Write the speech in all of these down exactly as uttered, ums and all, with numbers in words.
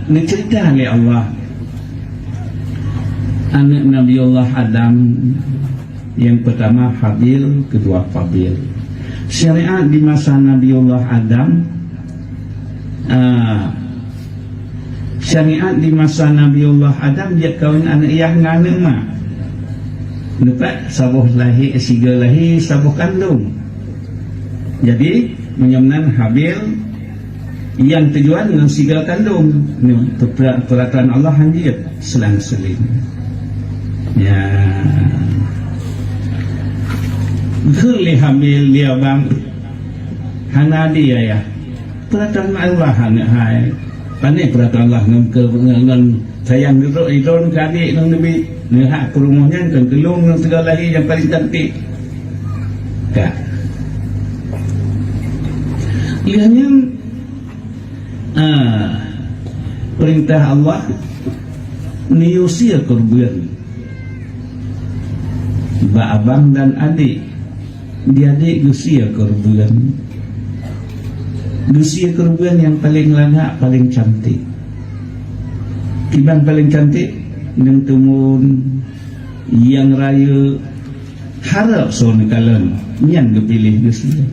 Neuceurita lé Allah aneuëk Nabiullah Adam, nyang peutama Habil, keudua Qabil. Syariat di masa Nabiullah Adam, ah, syariat di masa Nabiullah Adam jeuet kawin aneuëk yah ngon aneuëk ma. Neupat saboh lahé, sigoe lahé, saboh kandong. Jadi, meunyoe meunan Habil nyang tujuan ngon sigoe kandong. Nyoe, peura-, peuratoran Allah hana jeuet selang-seling. Ya. Kheun lé Habil, lé abang, hana adé ayah. Peuratoran Allah hana hai. Pane peuratoran Allah ngon ke-, ngon, ngon sayang dudoe idon keu adék ngon neubi. Neuhak peurumoh nyan keu geulong ngon sigoe lahé nyang paleng cantik. Ka. Lheueh nyan, ah, peurintah Allah neuyue sie keureubeuen bak abang dan adék. Di adék geusie keureubeuen. Geusie keureubeuen nyang paleng lagak, paleng cantik. Kiban paleng cantik, nyang teumun, nyang rayeuk, harab soe neukalon, nyan geupiléh geusie.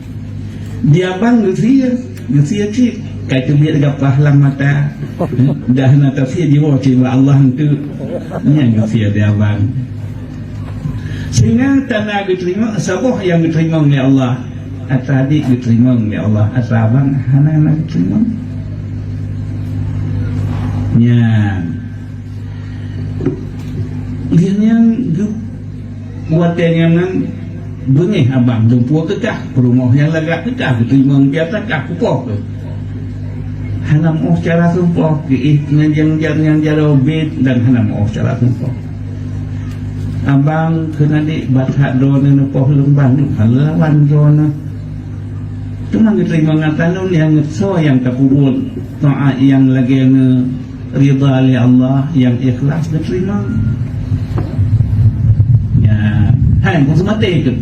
Di abang geusie, geusie cit, ka teubiet gapah lam mata. Dah na tafsir jiwoe cit bak Allah enteuk. Nyan geusie di abang. Sehingga tanda geuteurimong, saboh nyang geuteurimong lé Allah. Atra adék geuteurimong lé Allah, atra abang hana, hana geuteurimong. Nyan. Lheueh nyan geu-, watée nyan beungéh abang, dumpeue keukah, peurumoh nyang lagak keukah, geuteurimong biasa kah kupoh keuh. Hana meuoh cara seupoh, geuéh ngon nyang jar-, nyang jaroe bit dan hana meuoh cara seupoh. Abang kheun adék, "Bak that droeneuh neupoh lôn bandum, hana lawan droeneuh." Teuma geuteurimong atra lôn nyang soe nyang tapeubuet taát nyang lagée neu ridha lé Allah, nyang ikhlas geuteurimong. Ya, hai, bukan seumaté tu.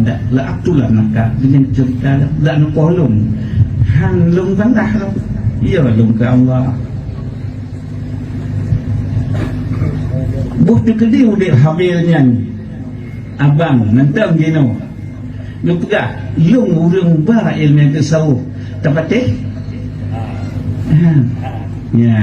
Dak la aku lah nak ka dengan cerita dak neupoh lôn. Han lôn bandah lôn. Ya lôn ke Allah. Boh teukeudi udeb Habil nyan, abang mantong jinoe. Geupeugah, "Lôn ureuëng ba iéleumé tasawuf." Tapatéh? Ha. Ya.